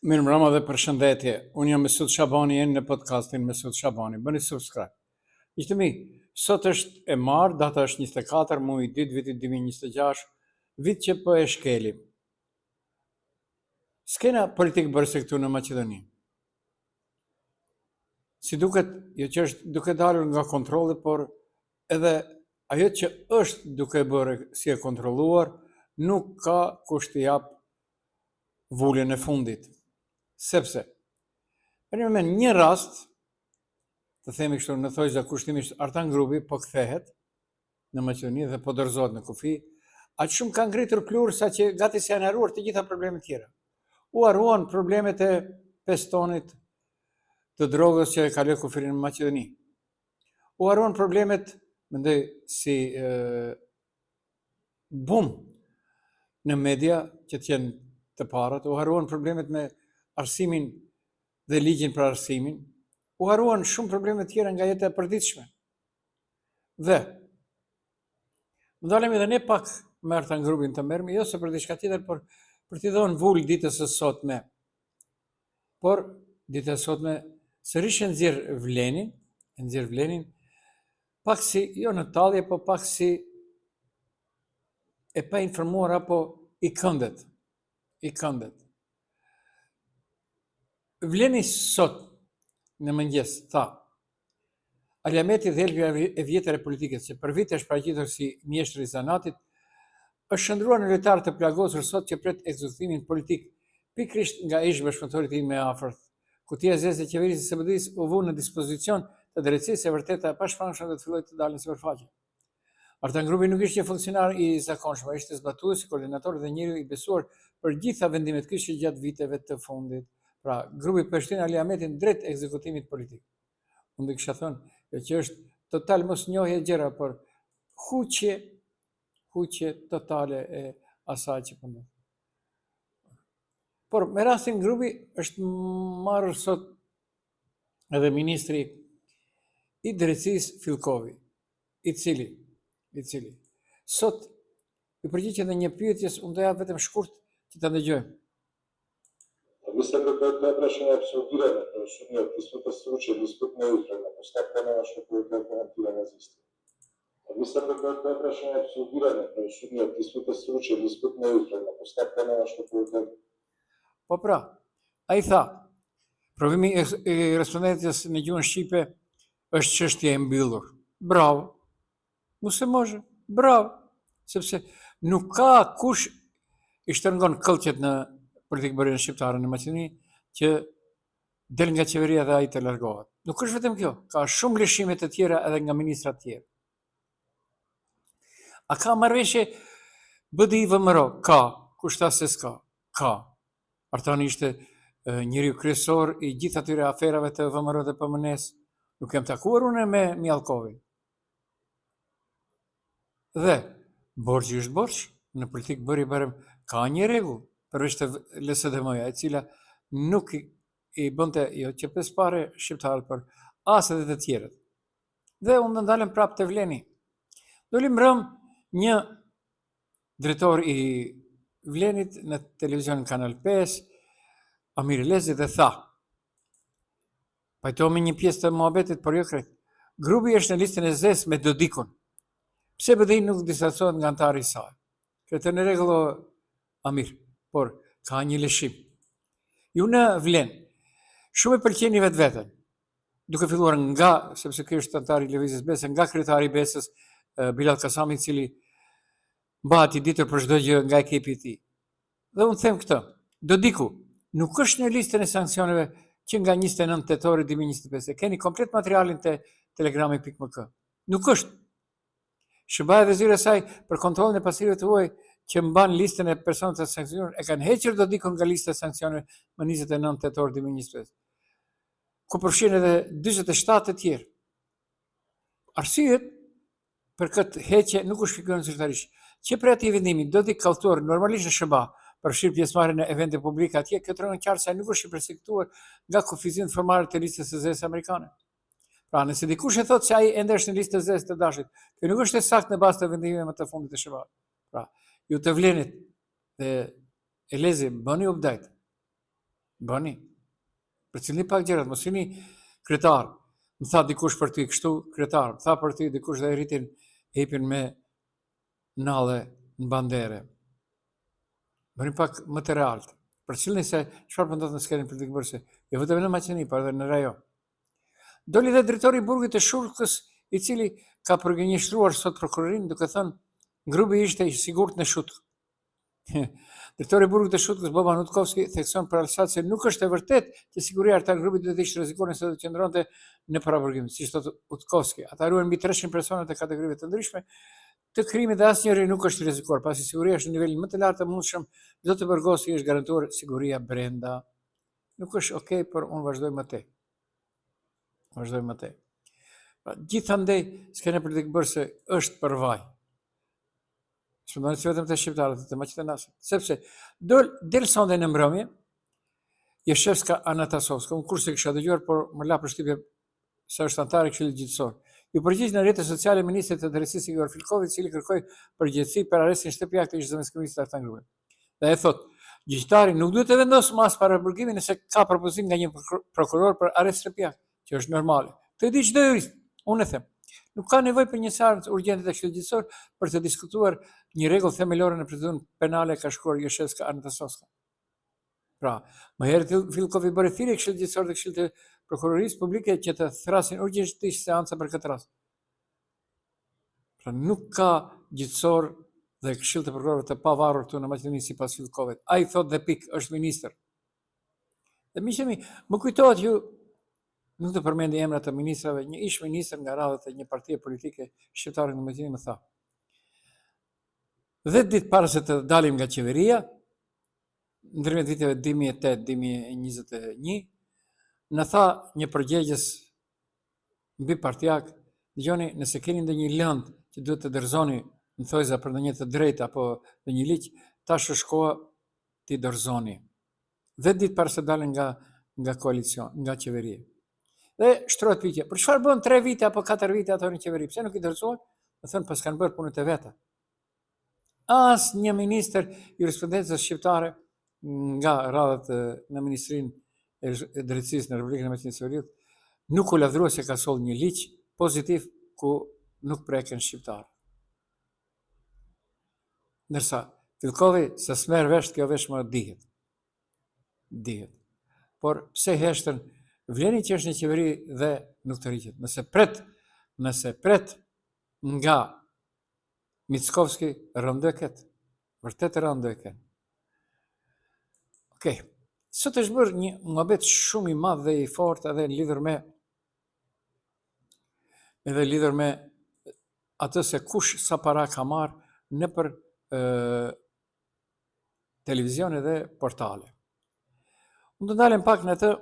Mirëmbrëma dhe përshëndetje. Unë jam Mesut Shabani, jeni në podcastin Mesut Shabani. Bëni subscribe. Miqtë e mi, sot është e martë, data është 24, muaji i dytë vitit 2026, vit që po e shkelim. Skena politikëbërëse këtu në Maqedoni. Si duket, jo që është duke dalur nga kontrolli, por edhe ajo që është duke bërë si e kontrolluar, nuk ka kush t'i jap vulën e fundit. Sepse, për një një rast, të themi kështu në thonjëza kushtimisht Artan Grubi po kthehet në Maqedoni dhe po dorëzohet në kufi, aq shumë ka ngritur pluhur sa që gati se janë harruar të gjitha problemet tjera. U harruan problemet e 5 tonit të drogës që e kaloi kufirin në Maqedoni. U harruan problemet, mendoj si e, bum në media që të jenë të parët, u harruan problemet me arsimin dhe ligjin për arsimin, u harruan shumë probleme tjera nga jeta e përditshme. Dhe, ndalemi edhe ne pak me Artan Grubin të merremi, jo se për diçka tjetër, por për t'i dhënë vulë ditës së sotme. Por, dita e sotme sërish e nxjerr Vlenin, e nxjerr Vlenin, pak si, jo në tallje, po pak si e painformuar apo i këndet, i këndet. Vleni sot në mëngjes tha, Ali Ahmeti dhelpra e vjetër e politikës që për vite është paraqitur si mjeshtër i zanatit, është shndërruar në lojtar të plagosur sot që pret ekzekutimin politik pikërisht nga ish bashkëpunëtori i tij më i afërt. Kutia e zezë e qeverisë së BDI-së u vu në dispozicion të drejtësisë e vërteta e pashmangshme do të fillojë të dalë në sipërfaqe. Artan Grubi nuk ishte një funksionar i zakonshëm, ai ishte zbatuesi, koordinator dhe njeriu i besuar për gjitha vendimet kyçe gjatë viteve të fundit. Pra, Grubi po e shtyn Ali Ahmetin drejt ekzekutimit politik. Unë do kisha thënë, jo që është total mosnjohje e gjëra, por huqje, huqje totale e asaj që po ndodh. Por me rastin Grubi është marrë sot edhe ministri i drejtësisë Filkovi, i cili, i cili sot i përgjigjet edhe një pyetjes, unë do jap vetëm shkurt që ta dëgjojmë. Мислам дека тоа прашање е апсолвирано, правосудниот испит е стручен испит неутрална постапка нема што повеќе да коментираме за истиот. Мислам дека тоа прашање е апсолвирано, правосудниот испит е стручен испит неутрална постапка нема што повеќе да Po pra, ai tha, provimi i korrespondencës në gjuhën shqipe është çështje e mbyllur. Bravo. Mu se može. Bravo. Sepse nuk ka kush i shtërngon këllqet në politikëbërjen shqiptare në Maqedoni që del nga qeveria dhe ai të largohet. Nuk është vetëm kjo, ka shumë lëshime të tjera edhe nga ministrat tjerë. A ka marrëveshje BDI VMRO? Ka. Kush tha se s'ka? Ka. Artani ishte njeriu kryesor i gjithë atyre aferave të VMRO dhe PMN-s. Nuk jam takuar unë me Mijallkovin. Dhe borxhi është borxh, në politikëbërje barem ka një rregull, përveç të LSDM-ja, e cila nuk i bënte jo që pes pare shqiptarët, por as edhe të tjerët. Dhe unë do ndalem prapë te Vleni. Doli mbrëm një drejtor i Vlenit në televizionin Kanal 5, Amir Elezi dhe tha, Pajtohem me një pjesë të muhabetit, por jo krejt. Grubi është në listën e zezë me Dodikun. Pse BDI nuk distancohet nga anëtari i saj? Krejt në rregull o Amir, por ka një lëshim. Ju në Vlen, shumë e pëlqeni vetveten, duke filluar nga, sepse ky është anëtar i Lëvizjes Besa, nga kryetari i Besës, Bilall Kasami, i cili mbahet i ditur për çdo gjë nga ekipi i tij. Dhe unë them këtë, Dodiku nuk është në listën e sanksioneve që nga 29 tetori 2025. E keni komplet materialin te telegrami.mk. Nuk është. SHBA dhe zyra e saj për kontrollin e pasurive të huaj që mban listën e personave të sanksionuar e kanë hequr Dodikun nga lista e sanksioneve më 29 tetor 2025, ku përfshihen edhe 47 të tjerë. Arsyet për këtë heqje nuk u shpjeguan zyrtarisht. Që prej atij vendimi, Dodik ka udhëtuar normalisht në SHBA, përfshirë pjesëmarrjen në evente publike atje, kjo tregon qartë se ai nuk është i persekutuar nga kufizimet formale të listës së zezë amerikane. Pra, nëse dikush e thotë se ai ende është në listë të zezë të DASH-it, kjo nuk është e saktë në bazë të vendimeve më të fundit të SHBA. Pra, ju të Vlenit dhe Elezi bëni update. Bëni. Përcillni pak gjërat, mos jeni kryetar. Më tha dikush për ty kështu, kryetar, më tha për ty dikush dhe e rritin hipin me nalle në bandere. Bëni pak më të realt. Përcillni se çfarë po ndodh në skenën politikëbërëse, jo vetëm në Maqedoni, por edhe në rajon. Doli dhe drejtori i burgit të Shutkës, i cili ka përgënjeshtruar sot prokurorinë duke thënë Grubi ishte i sigurt në Shutkë. Drejtori i burgut të Shutkës, Boban Utkovski, thekson për Alsat se nuk është e vërtetë që siguria e Artan Grubit duhet të ishte rrezikuar nëse do të qëndronte në paraburgim. Siç thotë Utkovski, ata ruhen mbi 300 persona të kategorive të ndryshme të krimit dhe asnjëri nuk është i rrezikuar, pasi siguria është në nivelin më të lartë të mundshëm, çdo të burgosuri i është garantuar siguria brenda. Nuk është okay, por unë vazhdoj më tej. Vazhdoj më tej. Pra, gjithandej skena politikëbërëse është për vaj. S'mendoni se vetëm te shqiptarët, te maqedonasit. Sepse, dol, del sonde në mbrëmje, Jeshevska Anastasovska, unë kurrë s'e kisha dëgjuar, por më la përshtypje se është anëtare e Këshillit Gjyqësor. Iu përgjigj në rrjetet sociale ministrit të Drejtësisë Igor Filkovit, i cili kërkoi përgjegjësi për arrestin shtëpiak të ish-zëvendëskryeministrit Artan Grubi. Dhe e thotë, gjyqtari nuk duhet të vendosë masë paraburgimi nëse ka propozim nga një prokuror për arrest shtëpiak, që është normale. Këtë e di çdo jurist. Unë e them. Nuk ka nevojë për një seancë urgjente të Këshillit Gjyqësor për të diskutuar një rregull themelore në procedurën penale, ka shkruar Jeshevska Anastasovska. Pra, më herët Filkov i bëri thirrje Këshillit Gjyqësor dhe Këshillit të Prokurorisë Publike që të thërrasin urgjentisht seanca për këtë rast. Pra nuk ka gjyqësor dhe Këshill të Prokurorëve të pavarur këtu në Maqedoni sipas Filkovit. Ai thotë dhe pikë, është ministër. Dhe miqtë e mi, më kujtohet ju nuk do përmendi emra të ministrave, një ish ministër nga radhët e një partie politike shqiptare në Maqedoni më tha. 10 ditë para se të dalim nga qeveria, ndërmjet viteve 2008-2021, na tha një përgjegjës mbipartiak, dëgjoni, nëse keni ndonjë lëndë që duhet të dorëzoni në thojza për ndonjë të drejtë apo ndonjë ligj, tash është koha t'i dorëzoni. 10 ditë para se dalin nga nga koalicion, nga qeveria. Dhe shtrohet pyetja, për çfarë bën 3 vite apo 4 vite ato në qeveri? Pse nuk i dorëzuan? Më thonë, paskan bërë punët e veta. Asnjë ministër jurisprudencës shqiptare nga radhët në Ministrinë e Drejtësisë në Republikën e Maqedonisë së Veriut nuk u lavdërua se ka sollë një ligj pozitiv ku nuk preken shqiptarët. Ndërsa Filkovi se s'merr vesh kjo veç më dihet. Dihet. Por pse heshtën Vleni që është në qeveri dhe nuk tërhiqet. Nëse pret, nëse pret nga Mickovski rëndë e ketë. Vërtet rëndë e ketë. Okej. Sot është bërë një muhabet shumë i madh dhe i fortë edhe lidhur me edhe lidhur me atë se kush sa para ka marrë nëpër e, televizione dhe portale. Unë do ndalem pak në atë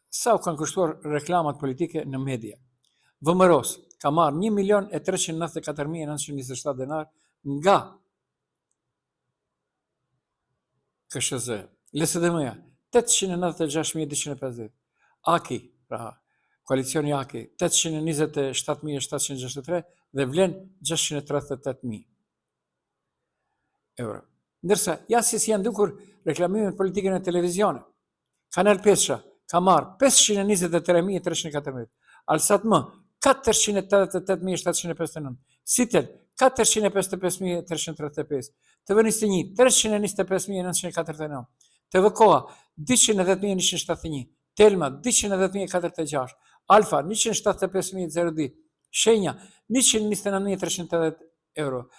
sa u kanë kushtuar reklamat politike në media. VMRO-s ka marrë 1 milion e 394.927 denar nga KSHZ. LSDM-ja 896.250. AKI, pra koalicioni AKI 827.763 dhe vlen 638.000. euro. Ndërsa, ja si si janë dukur reklamimet politike në televizione. Kanal 5 ka marrë 523.314, Alsat M 488.759, Sitel 455.335, TV21 325.949, TV Koha 210.171, Telma 210.046, Alfa 175.02, Shenja 129.380 euro,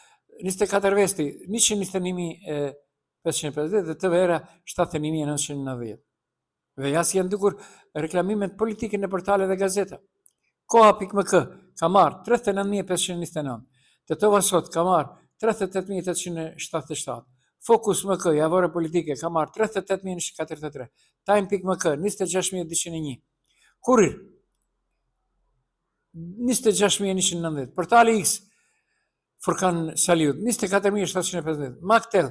24 Vesti 121.550 dhe TV Era 71.990. Dhe ja si janë dukur reklamimet politike në portale dhe gazeta. Koha.mk ka marrë 39.529, Tetova sot ka marrë 38.877, Fokus MK javore politike ka marrë 38.143, Time.mk 26.201, Kurir 26.190, Portali X, Furkan Saliut, 24.750, Maktel,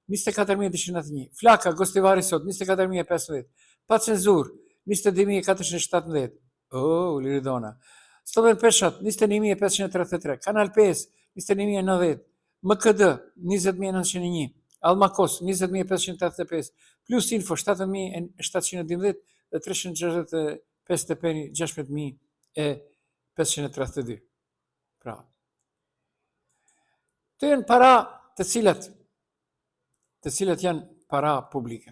24.291, Flaka, Gostivari sot, 24.015, Pa cenzur, 22.417, oh, Liridona, Slloben Peçat, 21.533, Kanal 5, 21.090, MKD, 20.901, Almakos 20585, Plus Info 7712 dhe 365 Stepeni 16532. Pra, këto janë para të cilat të cilat janë para publike.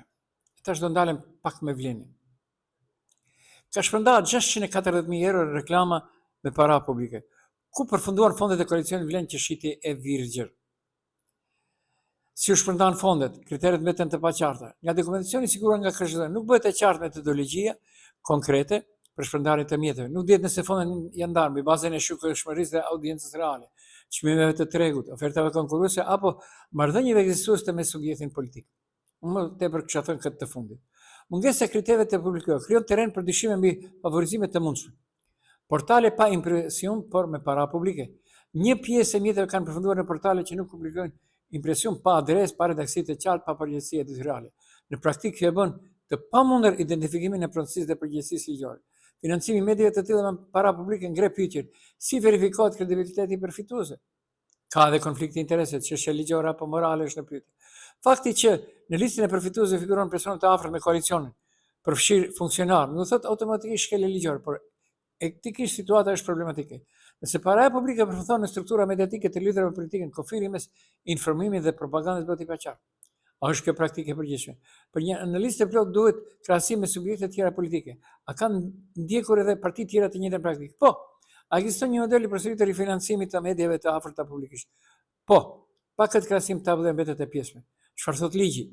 Tash do ndalem pak me vlenin. Ka shpërndarë 640.000 euro reklama me para publike. Ku përfunduan fondet e koalicionit Vlen që shiti e virgjër? Si u shpërndan fondet, kriteret mbeten të paqarta. Nga dokumentacioni i siguruar nga KSHZ nuk bëhet e qartë metodologjia konkrete për shpërndarje të mjeteve. Nuk dihet nëse fondet janë ndarë mbi bazën e shikueshmërisë dhe audiencës reale, çmimeve të tregut, ofertave konkurruese apo marrëdhënieve ekzistuese me subjektin politik. Unë më tepër kisha thënë këtë të fundit. Mungesa e kritereve të publikuara krijon terren për dyshime mbi favorizime të mundshme. Portale pa impresion, por me para publike. Një pjesë e mjeteve kanë përfunduar në portale që nuk publikojnë impresion pa adresë, pa redaksi të qartë, pa përgjegjësi editoriale. Në praktikë kjo e bën të pamundur identifikimin e pronësisë dhe përgjegjësisë ligjore. Financimi i mediave të tilla me para publike ngre pyetjen, si verifikohet kredibiliteti i përfituesve? Ka edhe konflikt interesi, çështja ligjore apo morale është në pyetje. Fakti që në listën e përfituesve figurojnë persona të afërt me koalicionin, përfshirë funksionarë, nuk do thotë automatikisht shkelje ligjore, por etikisht situata është problematike. Nëse paraja publike përfundon në struktura mediatike të lidhura me politikën, kufiri mes informimit dhe propagandës bëhet i paqartë. A është kjo praktikë e përgjithshme? Për një analizë të plotë duhet krahasim me subjekte të tjera politike. A kanë ndjekur edhe parti të tjera të njëjtën praktikë? Po. A ekziston një model i përsëritur i financimit të mediave të afërta publikisht? Po. Pa këtë krahasim tabloja mbetet e pjesshme. Çfarë thotë ligji?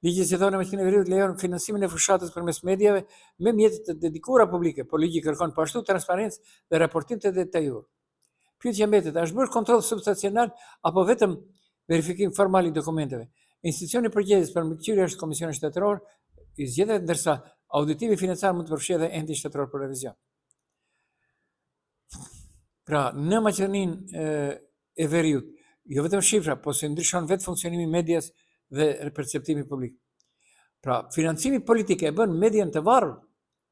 Ligji zgjedhor në Maqedoninë e Veriut lejon financimin e fushatës përmes mediave me mjete të dedikuara publike, por ligji kërkon po ashtu transparencë dhe raportim të detajuar. Pyetja mbetet, a është bërë kontroll substancial apo vetëm verifikim formal i dokumenteve? Institucioni përgjegjës për mbikëqyrje është Komisioni Shtetëror i Zgjedhjeve, ndërsa auditimi financiar mund të përfshijë edhe Entin Shtetëror për Revizion. Pra, në Maqedoninë e Veriut, jo vetëm shifra, po se ndryshon vetë funksionimi i medias dhe perceptimi publik. Pra, financimi politik e bën median të varur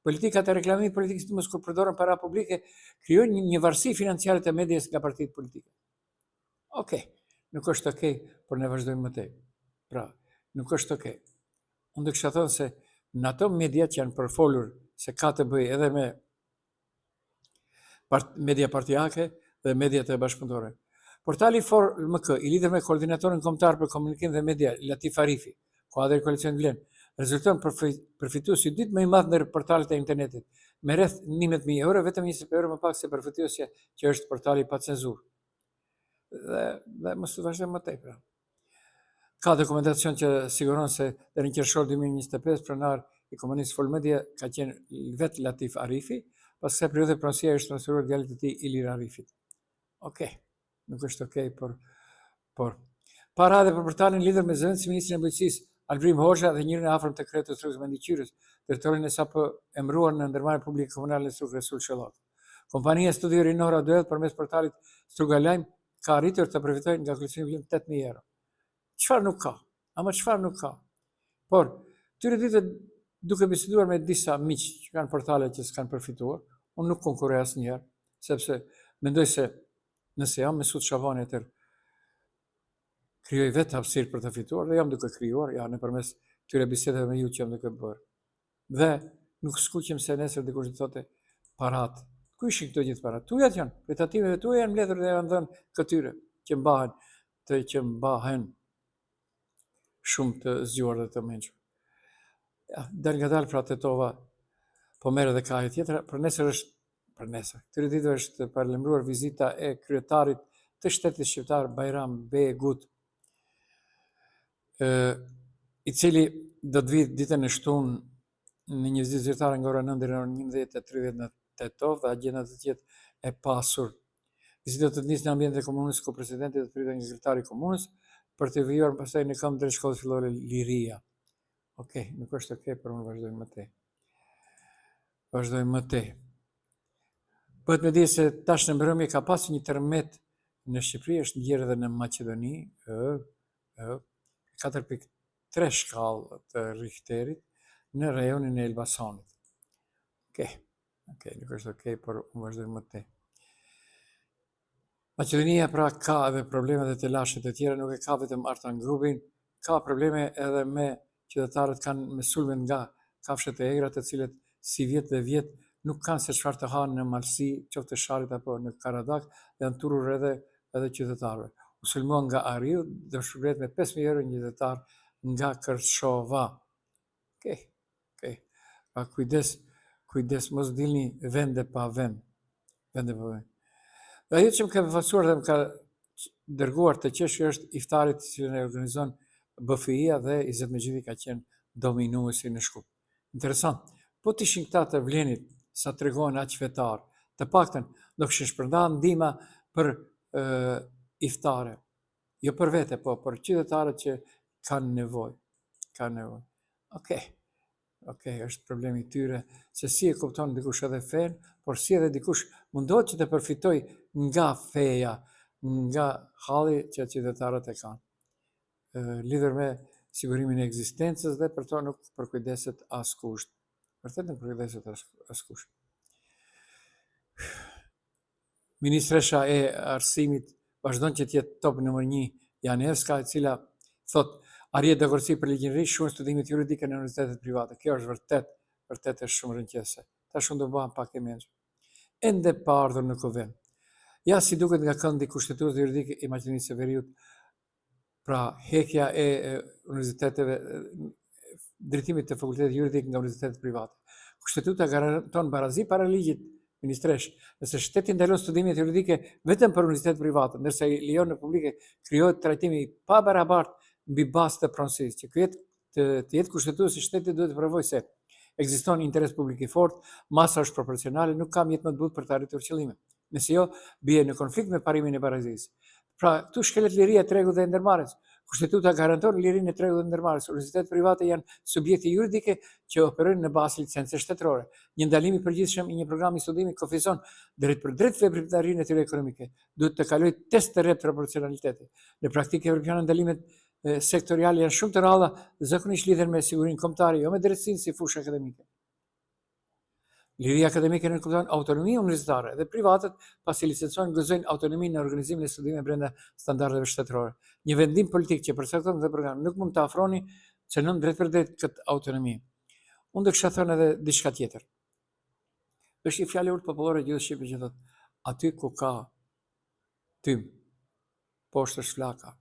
Politikat e reklamimit politik, sidomos kur përdoren para publike, krijojnë një, një varësi financiare të medias nga partitë politike. Okej, nuk është okej, por ne vazhdojmë më tej. Pra, nuk është okej. Unë do kisha thënë se në ato media që janë përfolur se ka të bëjë edhe me part, media partiake dhe media të bashkëpunëtore. Portali For MK, i lidhur me koordinatorin kombëtar për komunikim dhe media, Latif Arifi, kuadër i koalicionit Vlen, rezulton përfituesi i dytë më i madh ndër portalet e internetit, me rreth 11.000 euro, vetëm 20 euro më pak se përfituesja që është portali pa cenzurë. Dhe, dhe mos të vazhdojmë më tej pra. Ka dokumentacion që siguron se deri në qershor 2025 pronar i kompanisë Full Media ka qenë vetë Latif Arifi, pas kësaj periudhe pronësia është transferuar djalit të tij Ilir Arifit. Okej, nuk është okej, por por para edhe për portalin lidhur me zëvendësministrin e Bujqësisë Albrim Hoxha dhe njërin e afërm të kreut të Strugës Mendi Qyrës, drejtorin e sapo emëruar në ndërmarrjen publike komunale në Strugë Resul Shellaku. Kompania Studio Rinora Duel përmes portalit Struga Lajm ka arritur të përfitojë nga koalicioni Vlen 8000 euro. Çfarë nuk ka? Ama çfarë nuk ka? Por, këtyre ditëve duke biseduar me disa miq që kanë portale që s'kanë përfituar, unë nuk konkurroj asnjëherë, sepse mendoj se nëse jam Mesut Shabani atëherë krijoj vetë hapësirë për të fituar dhe jam duke krijuar, ja nëpërmes këtyre bisedave me ju që jam duke bërë. Dhe nuk skuqem se nesër dikush do thotë parat. Ku ishin këto gjithë parat? Tujat janë, prej tatimeve tuaja janë mbledhur dhe janë dhënë këtyre që mbahen, të që mbahen shumë të zgjuar dhe të mençur. Ja, dalëngadalë pra Tetova po merr edhe kahe tjetra, për nesër është për nesër. Këtyre ditëve është paralajmëruar vizita e kryetarit të shtetit shqiptar Bajram Begut, i cili do të vijë ditën e shtunë në një vizitë zyrtare nga ora 9 deri në orën 11:30 në Tetovë dhe agjenda do të jetë e pasur. Vizita do të nisë në ambientet e komunës ku presidenti do të pritet nga kryetari i komunës për të vijuar pastaj në këmbë drejt shkollës fillore Liria. Okej, nuk është okej, por unë vazhdoj më tej. Vazhdoj më tej. Bëhet me dije se tash në mbrëmje ka pasur një tërmet në Shqipëri, është ndjerë edhe në Maqedoni, ë, ë, 4.3 shkallë të Richterit në rajonin e Elbasanit. Okej, okej, nuk është okej, por unë vazhdoj më tej. Maqedonia pra ka edhe probleme dhe telashe të tjera, nuk e ka vetëm Artan Grubin, ka probleme edhe me qytetarët kanë me sulmet nga kafshët e egra të cilët sivjet dhe vjet nuk kanë se çfarë të hanë në Malësi, qoftë të Sharrit apo në Karadak, dhe janë turrur edhe edhe qytetarëve. U sulmuan nga ariu, dëmshpërblehet me 5.000 euro një qytetar nga Kërçova. Okej, okej. Pa kujdes, kujdes, mos dilni vende pa vend. Vende pa vend. Dhe ajo që më ka befasuar dhe më ka dërguar të qesh është iftari të cilën e organizon BFI-ja dhe Izet Mexhiti ka qenë dominuesi në Shkup. Interesant. Po të ishin këta të vlenit, sa tregohen aq fetar, të paktën do kishin shpërndarë ndihma për e, iftare. Jo për vete, po për qytetarët që kanë nevojë. Kanë nevojë. Okej. Okej, është problemi i tyre se si e kupton dikush edhe fenë, por si edhe dikush mundohet që të përfitojë nga feja, nga halli që qytetarët e kanë. Lidhur me sigurimin e ekzistencës dhe për to nuk përkujdeset askush. Vërtet nuk përkujdeset askush. Ministresha e Arsimit vazhdon që të jetë top numër 1 Janevska, e cila thotë arrihet dakordësi për ligjin e ri, shuhen studimet juridike në universitetet private. Kjo është vërtet, vërtet është shumë rrëqethëse. Tash unë do bëhem pak e mençur. Ende pa ardhur në kuvend. Ja si duket nga këndi kushtetues dhe juridik i Maqedonisë së Veriut, pra hekja e universiteteve, drejtimit të fakultetit juridik nga universitetet private. Kushtetuta garanton barazi para ligjit, ministresh, nëse shteti ndalon studimet juridike vetëm për universitetet private, ndërsa i lejon në publike, krijohet trajtimi i pabarabartë mbi bazë të pronësisë, që ky të, të jetë kushtetues shteti duhet të provojë se ekziston interes publik i fortë, masa është proporcionale, nuk ka mjet më të butë për të arritur qëllimin. Nëse jo, bie në konflikt me parimin e barazisë. Pra, këtu shkelet liria e tregut dhe e ndërmarrjes. Kushtetuta garanton lirinë e tregut dhe ndërmarrjes. Universitetet private janë subjekte juridike që operojnë në bazë licence shtetërore. Një ndalim i përgjithshëm i një programi studimi kufizon drejtpërdrejt veprimtarinë e tyre ekonomike. Duhet të kalojë test të rreptë proporcionaliteti. Në praktikë evropiane ndalimet sektoriale janë shumë të rralla dhe zakonisht lidhen me sigurinë kombëtare, jo me drejtësinë si fushë akademike. Liria akademike nënkupton autonomi universitare dhe privatët, pasi licencohen, gëzojnë autonominë në organizimin e studimeve brenda standardeve shtetërore. Një vendim politik që përcakton këtë program nuk mund të afroni cenon drejtpërdrejt këtë autonomi. Unë do kisha thënë edhe diçka tjetër. Është një fjalë e urtë popullore e gjuhës shqipe që thotë aty ku ka tym, poshtë është flaka.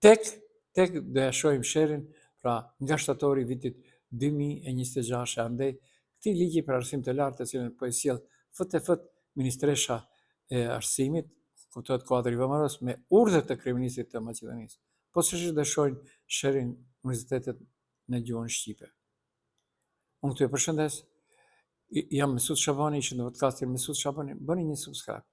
Tek, tek do ja shohim sherrin, pra nga shtatori i vitit 2026 e andej, këtij ligji për arsim të lartë të cilën po e sjell fët e fët ministresha e arsimit, kuptohet kuadri i VMRO-s me urdhër të kryeministrit të Maqedonisë. Po sërish do shohin sherrin universitetet në gjuhën shqipe. Unë këtu e përshëndes, jam Mesut Shabani, ishit në podcastin Mesut Shabani, bëni një subscribe.